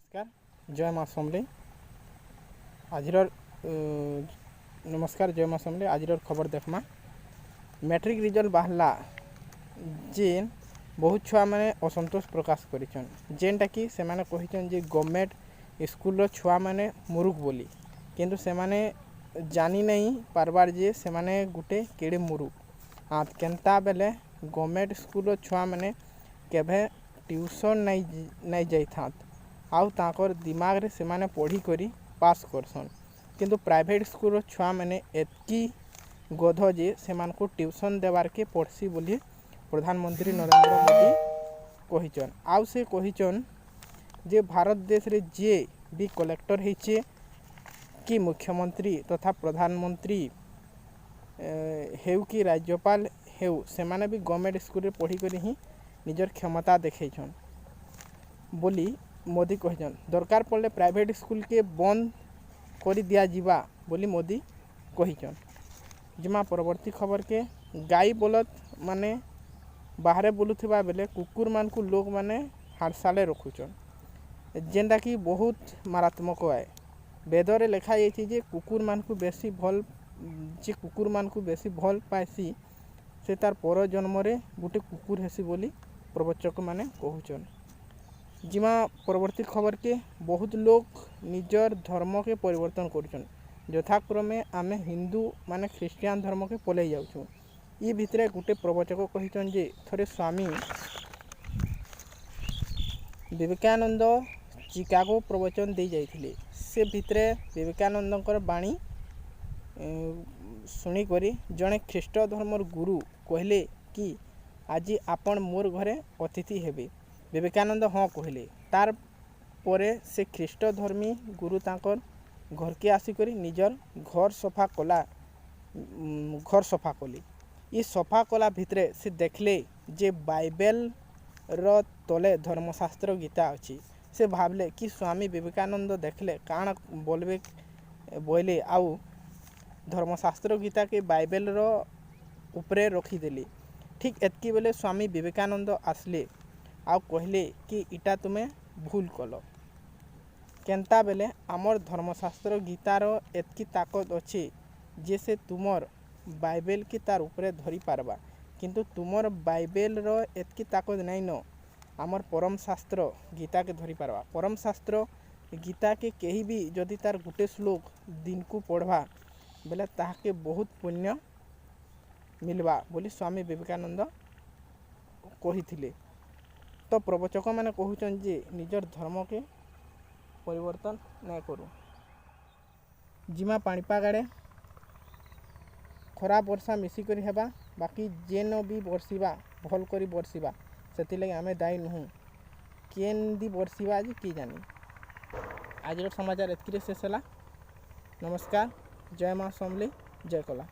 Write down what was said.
ନମସ୍କାର, ଜୟ ମା ସମଲେଇ। ଆଜିର ନମସ୍କାର, ଜୟ ମା ସମଲେଇ। ଆଜିର ଖବର ଦେଖମା। ମେଟ୍ରିକ୍ ରିଜଲ୍ଟ ବାହାରିଲା ଯେ ବହୁତ ଛୁଆମାନେ ଅସନ୍ତୋଷ ପ୍ରକାଶ କରିଛନ୍, ଯେନ୍ଟାକି ସେମାନେ କହିଛନ୍ ଯେ ଗଭର୍ଣ୍ଣମେଣ୍ଟ ସ୍କୁଲର ଛୁଆମାନେ ମୁରୁଖ ବୋଲି। କିନ୍ତୁ ସେମାନେ ଜାନି ନାଇଁ ପାରବାର୍ ଯେ ସେମାନେ ଗୁଟେ କେଡ଼େ ମୁରୁଖ। କେନ୍ତା ବେଲେ ଗଭର୍ଣ୍ଣମେଣ୍ଟ ସ୍କୁଲର ଛୁଆମାନେ କେଭେ ଟ୍ୟୁସନ୍ ନାଇଁ ଯାଇଥାନ୍ତ ଆଉ ତାଙ୍କର୍ ଦିମାଗ୍ରେ ସେମାନେ ପଢ଼ିକରି ପାସ୍ କରସନ୍। କିନ୍ତୁ ପ୍ରାଇଭେଟ୍ ସ୍କୁଲର ଛୁଆମାନେ ଏତ୍କି ଗଧ ଯେ ସେମାନଙ୍କୁ ଟ୍ୟୁସନ୍ ଦେବାର୍କେ ପଡ଼୍ସି ବୋଲି ପ୍ରଧାନମନ୍ତ୍ରୀ ନରେନ୍ଦ୍ର ମୋଦି କହିଛନ୍। ଆଉ ସେ କହିଛନ୍ ଯେ ଭାରତ ଦେଶରେ ଯିଏ ବି କଲେକ୍ଟର ହେଇଛେ କି ମୁଖ୍ୟମନ୍ତ୍ରୀ ତଥା ପ୍ରଧାନମନ୍ତ୍ରୀ ହେଉ କି ରାଜ୍ୟପାଲ ହେଉ, ସେମାନେ ବି ଗଭର୍ଣ୍ଣମେଣ୍ଟ ସ୍କୁଲରେ ପଢ଼ିକରି ହିଁ ନିଜର କ୍ଷମତା ଦେଖେଇଛନ୍ ବୋଲି ମୋଦି କହିଛନ୍। ଦରକାର ପଡ଼ିଲେ ପ୍ରାଇଭେଟ୍ ସ୍କୁଲକେ ବନ୍ଦ କରି ଦିଆଯିବା ବୋଲି ମୋଦି କହିଛନ୍। ଯିମା ପରବର୍ତ୍ତୀ ଖବରକେ। ଗାଈ ବଲଦ ମାନେ ବାହାରେ ବୁଲୁଥିବା ବେଲେ କୁକୁରମାନଙ୍କୁ ଲୋକମାନେ ହାଡ଼ଶାଲେ ରଖୁଛନ୍, ଯେନ୍ଟାକି ବହୁତ ମାରାତ୍ମକ ଆଏ। ବେଦରେ ଲେଖା ଯାଇଛି ଯେ କୁକୁରମାନଙ୍କୁ ବେଶୀ ଭଲ୍ ଯେ କୁକୁରମାନଙ୍କୁ ବେଶୀ ଭଲ୍ ପାଏସି, ସେ ତାର୍ ପର ଜନ୍ମରେ ଗୁଟେ କୁକୁର ହେସି ବୋଲି ପ୍ରବଚକମାନେ କହୁଛନ୍। ଯିମା ପରବର୍ତ୍ତୀ ଖବରକେ। ବହୁତ ଲୋକ୍ ନିଜର ଧର୍ମକେ ପରିବର୍ତ୍ତନ କରୁଛନ୍। ଯଥାକ୍ରମେ ଆମେ ହିନ୍ଦୁ ମାନେ ଖ୍ରୀଷ୍ଟିଆନ ଧର୍ମକେ ପଲେଇ ଯାଉଛୁଁ। ଇ ଭିତରେ ଗୁଟେ ପ୍ରବଚକ କହିଛନ୍ ଯେ ଥରେ ସ୍ୱାମୀ ବିବେକାନନ୍ଦ ଚିକାଗୋ ପ୍ରବଚନ ଦେଇ ଯାଇଥିଲେ। ସେ ଭିତରେ ବିବେକାନନ୍ଦଙ୍କର ବାଣୀ ଶୁଣିକରି ଜଣେ ଖ୍ରୀଷ୍ଟ ଧର୍ମର ଗୁରୁ କହିଲେ କି ଆଜି ଆପଣ ମୋର୍ ଘରେ ଅତିଥି ହେବେ। ବିବେକାନନ୍ଦ ହଁ କହିଲେ। ତାର୍ ପରେ ସେ ଖ୍ରୀଷ୍ଟ ଧର୍ମୀ ଗୁରୁ ତାଙ୍କର୍ ଘରକେ ଆସିକରି ନିଜର୍ ଘର୍ ସଫା କଲା, ଘର୍ ସଫା କଲେ। ଇ ସଫା କଲା ଭିତରେ ସେ ଦେଖିଲେ ଯେ ବାଇବେଲର ତଲେ ଧର୍ମଶାସ୍ତ୍ର ଗୀତା ଅଛି। ସେ ଭାବଲେ କି ସ୍ୱାମୀ ବିବେକାନନ୍ଦ ଦେଖିଲେ କାଣା ବୋଲବେ ବୋଇଲେ ଆଉ ଧର୍ମଶାସ୍ତ୍ର ଗୀତାକେ ବାଇବେଲର ଉପରେ ରଖିଦେଲେ। ଠିକ୍ ଏତ୍କି ବେଲେ ସ୍ୱାମୀ ବିବେକାନନ୍ଦ ଆସିଲେ ଆଉ କହିଲେ କି ଇଟା ତୁମେ ଭୁଲ କଲ। କେନ୍ତା ବେଲେ ଆମର୍ ଧର୍ମଶାସ୍ତ୍ର ଗୀତାର ଏତ୍କି ତାକତ୍ ଅଛି ଯେ ସେ ତୁମର୍ ବାଇବେଲକେ ତାର୍ ଉପରେ ଧରି ପାରବା, କିନ୍ତୁ ତୁମର୍ ବାଇବେଲର ଏତ୍କି ତାକତ୍ ନାଇଁନ ଆମର୍ ପରମ ଶାସ୍ତ୍ର ଗୀତାକେ ଧରି ପାରବା। ପରମ ଶାସ୍ତ୍ର ଗୀତାକେ କେହି ବି ଯଦି ତାର୍ ଗୁଟେ ଶ୍ଲୋକ ଦିନକୁ ପଢ଼ବା ବେଲେ ତାହାକେ ବହୁତ ପୁଣ୍ୟ ମିଲବା ବୋଲି ସ୍ୱାମୀ ବିବେକାନନ୍ଦ କହିଥିଲେ। ତ ପ୍ରବଚକମାନେ କହୁଛନ୍ ଯେ ନିଜର ଧର୍ମକେ ପରିବର୍ତ୍ତନ ନାଇଁ କରୁ। ଯିମା ପାଣିପାଗ ଆଡ଼େ। ଖରା ବର୍ଷା ମିଶିକରି ହେବା, ବାକି ଯେନ ବି ବର୍ଷିବା ଭଲ୍ କରି ବର୍ଷିବା, ସେଥିଲାଗି ଆମେ ଦାୟୀ ନୁହୁଁ। କେନ୍ ଦି ବର୍ଷିବା ଯେ କିଏ ଜାନି। ଆଜିର ସମାଚାର ଏତ୍କିରେ ଶେଷ ହେଲା। ନମସ୍କାର, ଜୟ ମା ସମଲେଇ, ଜୟ କଲା।